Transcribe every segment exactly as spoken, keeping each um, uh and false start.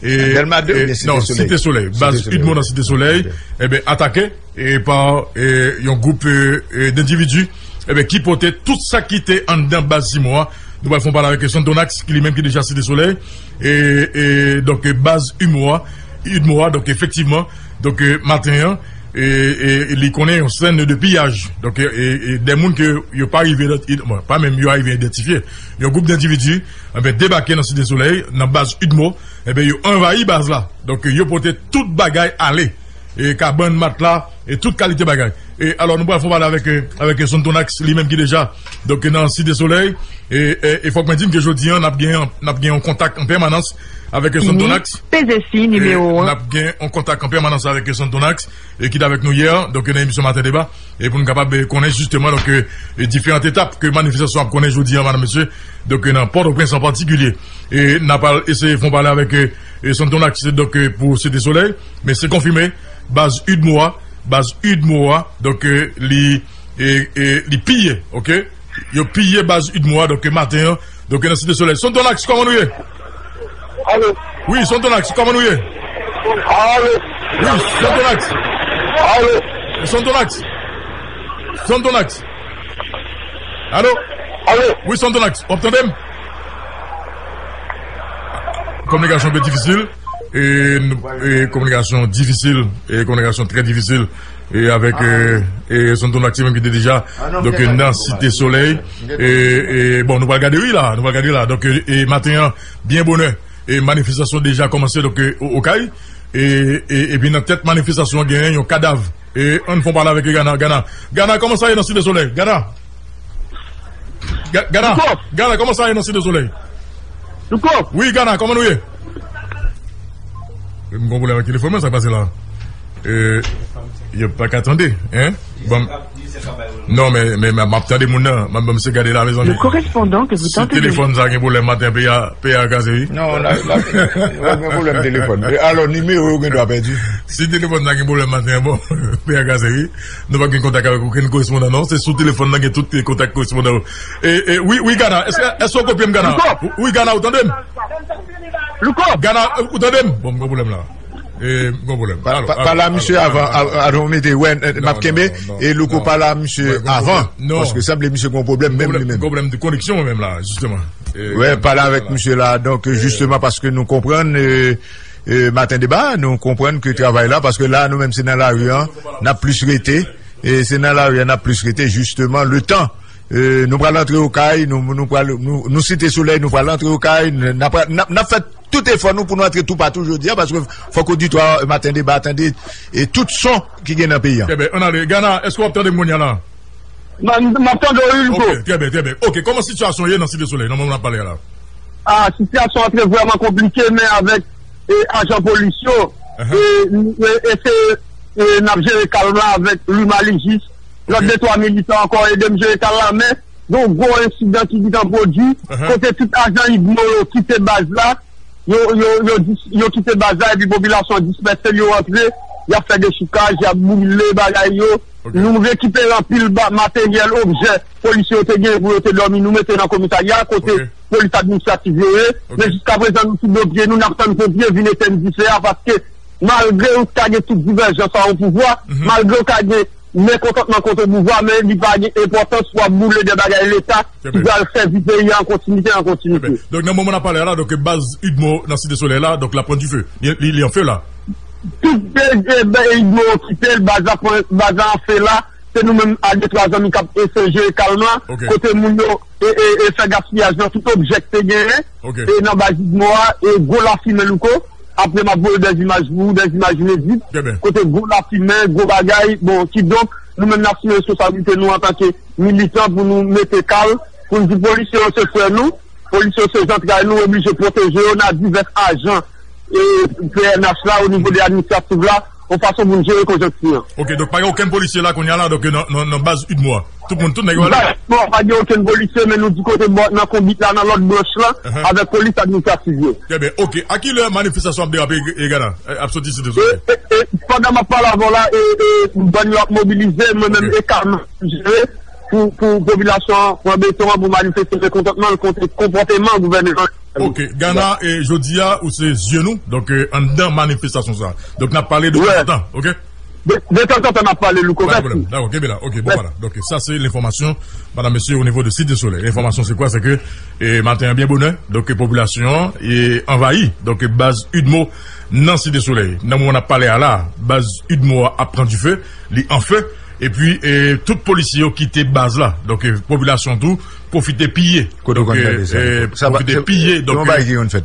e, Dèlma de, e, oubyen Site non, Solèy? Site Solèy, baz Udmo nan Site Solèy, ebyen, atake e pa e, yon gwoup e, e, dendividi ebyen, ki pote tout sa ki te anndan baz Udmo a. Nou pral fè yon pale avèk Santonax, ki li menm ki deja Site Solèy. E, e, donk, e, baz Udmo a, Udmo a, donk, efektivman, donk, e, maten an, e, e, li konnen yon sèn de piyaj. Donk, e, e, e, de moun ke yo pa rive, bon, pa menm yo arive idantifye. Yon gwoup dendividi, ebyen, debake nan Site Solèy, nan baz Udmo, ebyen, yo anvayi baz la. Donk, yo pote tout bagay ale. E kabann, matla, e tout kalite bagay. E alò, nou pral fè yon pale avèk, e, avèk Santonax, li menm ki deja, donk, nan Site Solèy. E, e, e fòk mwen di n ke jodi an, n ap gen, n ap gen yon kontak an pèmanans avèk Santonax. Peze si nimewo an. N ap gen yon kontak an pèmanans avèk Santonax, e ki t avèk nou yè, donk, nan emisyon Maten Deba. E pou n kapab, e, konnen jisteman, donk, e, e diferan etap ke manifestasyon ap konnen jodi an, madam, mesye, donk, e nan Pòtoprens an patikilye. E n ap al eseye fè yon pale avèk, e, e Santonax, donk, e, pou Site Solèy, men se konfime, baz Udmo a, baz Udmo a, donk, e, li, e, e, li piye, oke? Yo piye baz Udmo a, donk, e, maten an, donk, e, nan Site Solèy. Santonax, kòman nou ye? Alo. Wi, Santonax, kòman nou ye? Alo. Wi, Santonax. Alo. Santonax. Santonax. Alo? Alo? Wi, Santonax, w ap tande m? Kominikasyon pe difisil. E, nou, e, kominikasyon difisil. E, kominikasyon trè difisil. E, avèk, e, e, Santonax menm ki te deja. Donk, e, nan Site Solèy. E, e, bon, nou pral gade, wi, la. Nou pral gade, la. Donk, e, e, maten an, byen bonè. E, manifestasyon deja kòmanse, donk, e, o-, Okay. E, e, epi nan tèt manifestasyon an, genyen yon kadav. E, ann fè yon pale avèk Gana. Gana, Gana, kòman sa ye nan Site Solèy? Gana. Ga-, Gana, Louko. Gana, kòman sa ye nan Site Solèy? Louko. Wi, Gana, kòman nou ye? M gon pwoblèm ak telefòn mwen, sa k pase la? E, yo pa ka tande, en? Bon. Non, men, men, men, m ap tande moun nan. M ap ban misye gade la, mezanmi. Le correspondant que vous tentez de... Si telefòn sa gen pwoblèm maten, peyi a, peyi a kraze, wi. Non, la, la, gen pwoblèm telefòn. E alò, nimewo yo gen dwa pèdi. Si telefòn sa gen pwoblèm maten, bon, peyi a kraze, wi. Nou pa gen kontak avèk okenn korespondan, non. Se sou telefòn nan gen tout kontak korespondan yo. E, e, wi, wi, Gana. Èske, èske w kopye m, Gana? Louko. Wi, Gana, ou tande m? Louko. Gana, ou tande m? Bon, m gen pwoblèm la. E, m gen pwoblèm. Pa, pa, pale a misye avan, a, a, nou mete, wè, m ap kenbe, e Louko pale a misye avan, paske sanble misye gen yon pwoblèm menm li menm. Pwoblèm de koneksyon menm la, jisteman. E, wè, pale avèk misye la, donk, jisteman, paske nou konprann, e, e, Maten Deba, nou konprann ke travay la, paske la, nou menm, se nan lari an, n ap plis rete, e se nan lari an, n ap plis rete, jisteman, letan, e, nou pral antre Okay, nou, nou pral, nou, nou Site Solèy, nou pral antre Okay, n ap, n ap, n ap fè tout efò nou pou nou antre toupatou jodi a, paske fòk oditwa Maten Deba tande, e tout son ki gen nan peyi a. Trè byen, ann ale. Gana, èske w ap tande m kounye a la? M, m ap tande w, wi, Louko. Ok, trè byen, trè byen. Ok, kòman sitiyasyon ye nan Site Solèy, nan moman n ap pale a la? A, sitiyasyon an te vrèman konplike, men avèk, e, ajan polis yo, e, e, e se, e, n ap jere kalm la avèk Louis Malijis. Lòt de twa militan ankò ede m jere kalm la, men gen yon gwo ensidan ki gentan pwodui, kote tout ajan Udmo yo kite baz la, yo, yo, yo dis-, yo kite baz la, epi popilasyon an dispèse, yo antre, y ap fè dechoukaj, y ap boule bagay yo. Nou rekipere anpil ba-, materyèl, objè polisye yo te gen pou yo te dòmi, nou mete nan komisarya, kote polis administratif yo ye. Men jiskaprezan, nou sou do pye nou, n ap tann ponpye vin etenn dife a, paske malgre ou ka gen tout divèjans a yon pouvwa, malgre ou ka gen mekontantman kont yon pouvwa, men li pa gen enpòtans pou w ap boule de bagay Leta ki pral sèvi peyi a an kontinite, an kontinite. Donk, nan moman n ap pale a la, donk, baz Udmo nan Site Solèy la, donk, l ap pran dife. Li, li, li an fe la. Tout de, de, de Udmo okipe l, baz la pran, baz la an fe la. Se nou menm ak de twa zanmi k ap eseye jere kalm la. Kote moun yo e, e, e fè gaspiyaj nan tout objè ki te genyen. E nan baz Udmo a, e gwo lafimen, Louko. Apre, m ap voye dèzimaj pou ou, dèzimaj inedik. Kote gwo lafimen, gwo bagay. Bon, kidonk, nou menm n asime responsablite nou antanke militan pou nou mete kal, pou n di polisye yo se frè nou, polisye yo se zantray nou, oblije pwoteje yo, n a divès ajan e P N H la, o nivo de administratif la, yon fason pou n jere konjonkti an. Ok, donk pa gen okenn polisye la kounye a la, donk nan, nan, nan baz Udmo a. Tout moun, tout nèg yo ale. Baz Udmo a pa gen okenn polisye, men nou di kote bò, nan konbit la, nan lòt branch lan, avèk polis administratif yo. Trè byen, ok. A kilè manifestasyon ap derape, e, Gana? E, ap soti Site Solèy? E, e, e, pandan m ap pale avè w la, e, e, bann yo ap mobilize, mwen menm e kalm jere pou, pou popilasyon an pran beton an pou manifeste mekontantman l kont konpòteman gouvènman. Ok, Gana, e, jodi a, ou se zye nou, donk, e, anndan manifestasyon sa. Donk, n ap pale de tanzantan, ok? De, de tanzantan, n ap pale, Louko. Pa de pwoblèm. Dakò, kenbe la. Ok, bon, vwala. Donk, sa se lenfòmasyon, madanm, mesye, o nivo de Site Solèy. Lenfòmasyon se kwa? Se ke, e, maten an, byen bonè, donk, popilasyon an, e, anvayi, donk, baz UDMO nan Site Solèy. Nan moman n ap pale a la, baz UDMO a ap pran dife, li an fe, epi, e, tout polisye yo kite baz la. Donk, e, popilasyon tou, pwofite piye. Kote w konn tande sa? Pwofite piye, donk,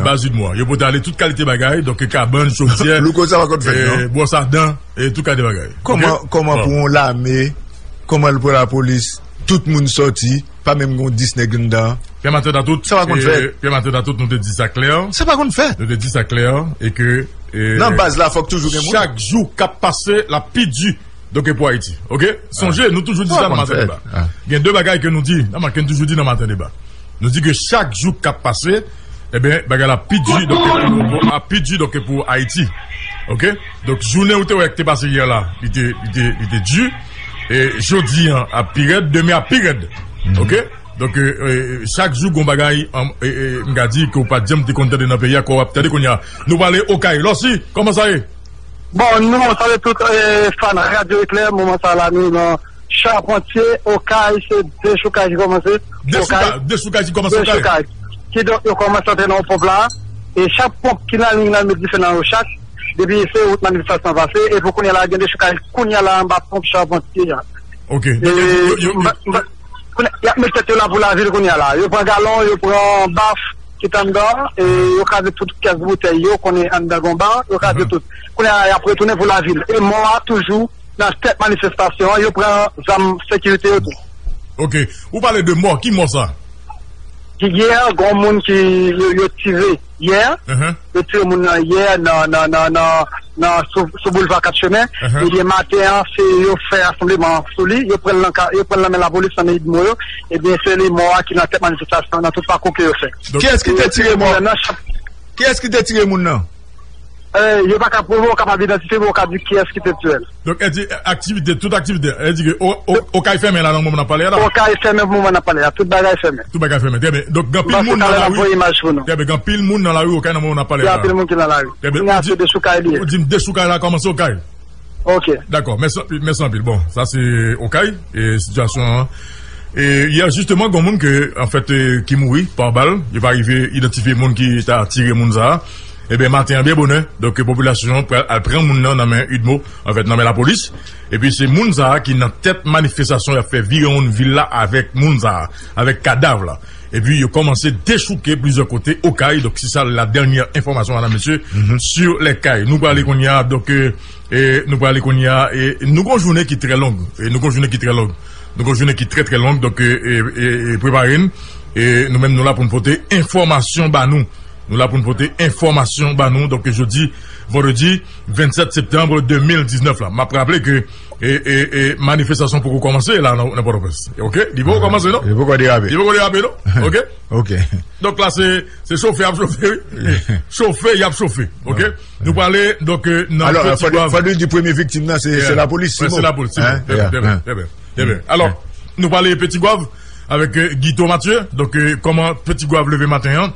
baz UDMO a. Yo pote ale tout kalite bagay, donk, kabann, chodyè, bwòs a dan, e tout kalite bagay. Kòman, kòman pou yon lame, kòman l pou lapolis, tout moun sòti, pa menm gon dis nèg anndan? Pyè Maten Datout, sa pa konn fèt. Pyè Maten Datout, nou te di sa klè. Sa pa konn fèt. Nou te di sa klè, e ke, e, nan baz la, fòk toujou gen moun. Chak jou k ap pase, l ap pi di. Donk, e pou Ayiti. Ok? Sonje, nou toujou di sa nan Maten Deba. Gen de bagay ke nou di, nan, ke n toujou di nan Maten Deba. Nou di ke chak jou k ap pase, ebyen, bagay la pi di, donk, e pou, pou, ap pi di, donk, e pou Ayiti. Ok? Donk, jounen ou te wè k te pase yè la, li te, li te, li te di. E jodi an ap pi rèd, demen ap pi rèd. Ok? Donk, e, e, chak jou gon bagay, an, e, e, m ka di ke w pa t janm te konn tande nan peyi a, ke w ap tande kounye a. Nou prale Okay. Lòsi, kòman sa ye? Bon, nou salye tout, e, fan Radyo Eklè, moman sa la, nou nan Chapantye, Okay, se dechoukay ki kòmanse. Dechoukay, dechoukay ki kòmanse Okay. Dechoukay. Kidonk, yo kòmanse antre nan ponp la, e chak ponp ki nan liy nan met dife nan yo chak, depi se wout manifestasyon an pase, e pou kounye a la, gen dechoukay kounye a la anba ponp Chapantye a. Ok. E, donk, yo, yo, yo, mba, mba, kounye, y ap met tèt yo la pou lavil kounye a la. Yo pran galon, yo pran baf ki t anndan, e yo kraze tout kès boutèy yo, konnen anndan gon ba, yo kraze tout. Kounye a, y ap retounen pou lavil. E mò a toujou nan tèt manifestasyon an, yo pran zam sekirite yo tou. Ok. Ou pale de mò, ki mò sa? Yè, gon moun ki yo, yo tire yè, yo tire moun nan yè nan, nan, nan, nan, nan sou, sou boulva Kat Chemen. Ebyen, maten an, se yo fè rasanbleman sou li, yo pran l nan ka, yo pran l nan men lapolis, nan men UDMO yo. Ebyen, se li mò a ki nan tèt manifestasyon nan tout pakou ke yo fè. Kiyès ki te tire mò? Kiyès ki te tire moun nan? E, yo pa ka, yo pa kapab idantifye, men yo ka di kiyès ki te tire l. Donk, e di, aktivite, tout aktivite, e di ke o, o, Okay fèmen la nan moman n ap pale a la? Okay fèmen pou moman n ap pale a, tout bagay fèmen. Tout bagay fèmen, trè byen. Donk, gen anpil moun nan lari. Trè byen, gen anpil moun nan lari Okay nan moman n ap pale a la. Gen anpil moun ki nan lari. Trè byen. Kounye a se dechoukay li ye. Ou di m dechoukay la kòmanse Okay. Ok. Dakò, mèsi anpil, mèsi anpil. Bon, sa se Okay, e sitiyasyon an. E yè, jisteman, gen moun ke, anfèt, e, ki mouri pa bal. Yo pa rive idantifye moun ki ta tire moun sa a. Ebyen, maten an, byen bonè, donk, popilasyon an pral al pran moun nan nan men UDMO, anfèt, nan men lapolis. Epi, se moun sa a ki nan tèt manifestasyon y ap fè vire wonn vil la avèk moun sa a, avèk kadav la. Epi, yo kòmanse dechouke plizyè kote Okay. Donk, se sa la dènyè enfòmasyon, madanm, mesye, sur les kay. Nou prale kounye a, donk, e, e, nou prale kounye a, e, nou gon jounen ki trè long. E, nou gon jounen ki trè long. Nou gon jounen ki trè, trè long. Donk, e, e, e, e, prepare n. E, nou menm, nou la pou n pote enfòmasyon ba nou. Nou la pou n pote enfòmasyon ba nou. Donk, jodi, vandredi vennsèt septanm de mil diznèf la. M ap raple ke, e, e, e, manifestasyon poko kòmanse la nan, nan Pòtoprens. Ok? Li poko kòmanse, non? Li poko derape. Li poko derape, non? Ok? Ok. Donk la, se, se chofe y ap chofe, wi. Chofe y ap chofe. Ok? Nou prale, donk, e, nan Peti Gwav. Alò, fò, fò nou di premye viktim nan, se, se lapolis, se lapolis, se bon. Trè byen, trè byen, trè byen. Alò, nou prale Peti Gwav avèk, e, Guito Mathieu. Donk, e, kòman Peti Gwav leve maten an?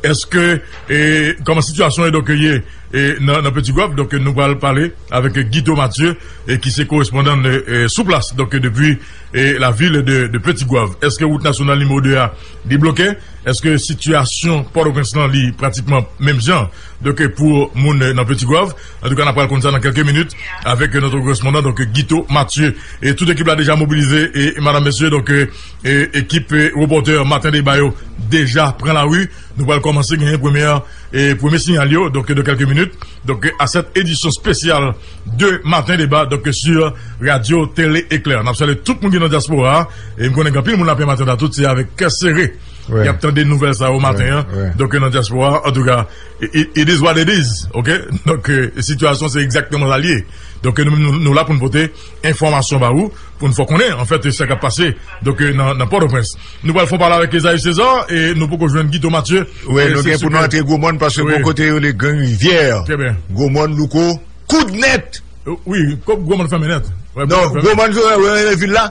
Èske, e, kòman sitiyasyon an, donk, ye, e, nan, nan Peti Gwav? Donk, nou pral pale avèk Guito Mathieu, e, ki se korespondan n, e, sou plas, donk, depi, e, la vil de, de Peti Gwav. Èske wout nasyonal nimewo de a, li bloke? Èske sitiyasyon Pòtoprens lan, li pratikman menm jan, donk, pou moun nan Peti Gwav? Antouka, n ap pral konn sa nan kèlke minit avèk notre correspondant, donk, Guito Mathieu. E tout ekip la deja mobilize, e, madanm, mesye, donk, e, e, ekip, e, repòtè Maten Deba yo deja pran lari. Nou pral kòmanse genyen premyè, e, premye siyal yo, donk, dans quelques minutes. Donk, à cette édition spéciale de Matin Débat, donk, sur Radio Télé Éclair. N ap salye tout moun ki nan dyaspora a. E m konnen gen anpil moun la pen maten an, tout se avèk kè sere y ap tande nouvèl sa yo maten an. Donk, nan dyaspora, antouka, it, it is what it is, ok? Donk, e, sitiyasyon se egzakteman sa l ye. Donk, nou, nou, nou la pou n pote enfòmasyon ba ou, pou n fè w konnen, anfèt, sa k ap pase, donk, e, nan, nan Pòtoprens. Nou pral fè yon pale avèk Esaü César, e nou poko jwenn Guito Mathieu. Wi, nou gen pou nou antre Gwomòn, paske bò kote yo rele Gran Rivyè. Trè byen. Gwomòn, Louko, koud nèt! E, wi, kòm Gwomòn fèmen nèt. Non, Gwomann, Gwomann, Gwomann, Gwomann, vil la.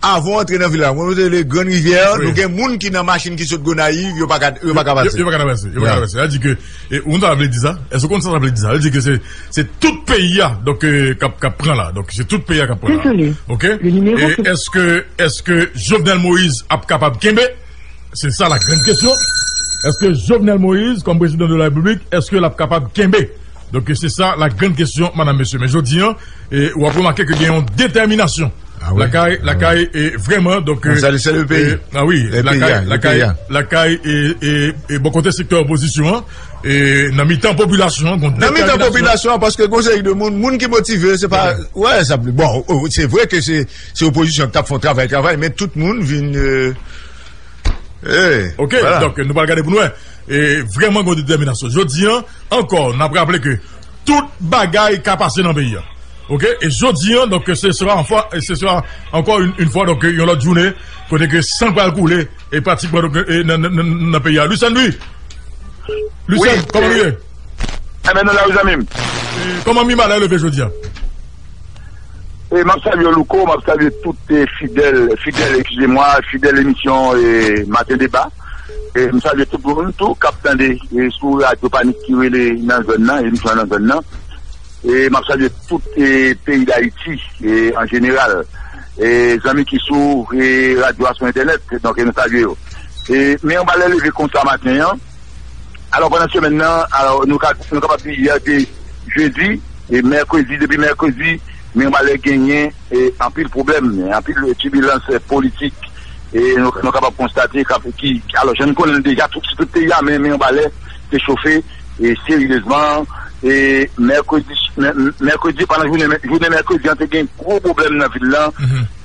Avan w antre nan vil la, mwen, mwen, le Grann Rivyè, nou gen moun ki nan machin ki sot Gonayiv, yo pa ka, yo pa ka pase. Yo pa ka travèse, yo pa ka travèse. Sa di ke, e, ou sa vle di sa? Èske ou konn sa sa vle di sa? Sa vle di ke se, se tout peyi a, donk, e, k ap, k ap pran la. Donk, se tout peyi a k ap pran la. Désolé. OK? Le numéro E que èske, èske Jovenel Moïse ap kapab kenbe? Se sa la grann kesyon. Èske Jovenel Moïse, kòm prezidan de la Repiblik, èske l ap kapab kenbe? Donk, se sa la grann kesyon, madam, mesye. Men jodi a, e, w ap remake ke gen yon detèminasyon. Lakay, lakay, e, vrèman, donk, e, e, a wi, lakay, lakay, lakay, e, e, e, bò kote sektè opozisyon an, e, nan mitan popilasyon an, gon detèminasyon. Nan mitan popilasyon an, paske gon seri de moun, moun ki motive, se pa, wè, sa, bon, o, se vre ke se, se opozisyon ki t ap fè yon travay, travay, men tout moun vin, e, OK, donk, nou pral gade pou nou wè. E, vrèman, gon detèminasyon. Jodi a, ankò, n ap raple ke tout bagay ka pase nan peyi a. OK? E jodi a, donk, se sera, se sera ankò yon, yon fwa, donk, yon lòt jounen, kote ke san pral koule, e pratikman, donk, e nan, nan, nan, nan peyi a. Lucian Louis! Lucian, kòman nou ye? Enben, nou la, wi, zanmi m. E, kòman Mibalè leve jodi a? E m ap salye Louko, m ap salye tout, e, fidèl, fidèl, eskize mwa, fidèl emisyon, e, Maten Deba. E m salye tout moun tou k ap tande, e, sou radyo Panik ki rele nan zòn nan, emisyon nan zòn nan. E m ap salye tout, e, peyi Dayiti, e, an jeneral. E zanmi ki sou, e, radyo a, sou entènèt, donk, e nou salye yo. E, men anba lè leve konsa maten an, Alò, pandan semèn nan, alò, nou ka, nou kapab di yè te jedi, e mèkredi, depi mèkredi, Mibalè genyen, e, anpil pwoblèm, anpil tibilans, e, politik. E nou, nou kapab konstate k ap, ki, alò, jan n konnen l deja, tout, tout peyi a, men, men Mibalè te chofe, e, seryezman, e mèkredi, mè-, mèkredi, pandan jounen, jounen mèkredi an, te gen gwo pwoblèm nan vil lan,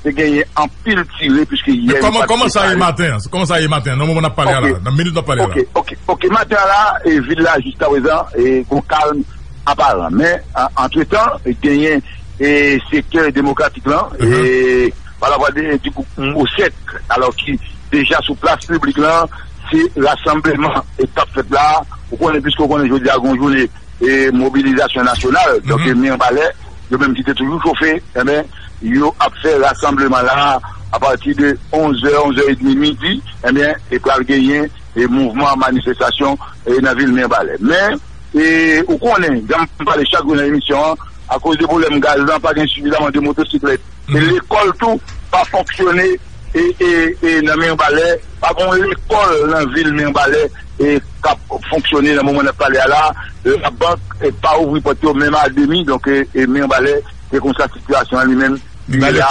te genyen anpil tire, piske yè. Men kòman, kòman sa ye maten an? Kòman sa ye maten an? Nan moman n ap pale a la, nan minit n ap pale a la. OK, OK, OK. Maten an la, e, vil la, jiskaprezan, e, gon kalm aparan. Men, an, antretan, e, genyen, e, sektè demokratik lan, e, pa lavwa de, di gwoup Mosèk, alò ki deja sou plas piblik lan, se rasanbleman, e, k ap fèt la. Ou konnen, piske ou konnen jodi a, gon jounen e mobilizasyon nasyonal. Donk, e, Mibalè, yo menm ki te toujou chofe, enben, yo ap fè rasanbleman la apati de onz è, onz è edmi midi, enben, e pral genyen, e mouvman, manifestasyon, e nan vil Mibalè. Men, e, ou konnen, jan m pale chak jou nan emisyon an, akoz de pwoblèm gaz lan, pa gen sifizaman de motosiklèt. E lekòl tou pa fonksyone, e, e, e nan Mibalè, pa gon lekòl nan vil Mibalè, e, k ap fonksyone nan moman n ap pale a la. Labank, e, pa ouvri pòt yo menm a demi, donk, e, e Mibalè, se konsa sitiyasyon an li menm li ye la,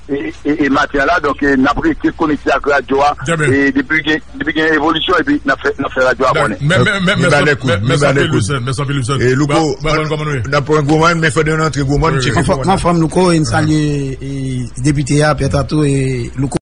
e, e, e maten an la, donk, e, n ap rete konekte ak radyo a, e depi gen, depi gen evolisyon, epi n ap fè, n ap fè radyo a konnen. Mèsi anpil, Lucian. Mèsi anpil, Lucian. E Louko, n ap pran Gwomann, men fò nou antre Gwomann, tcheke Gwomann. Anfòm, Louko, e n salye, e, depite a, Pierre Tato, e Louko.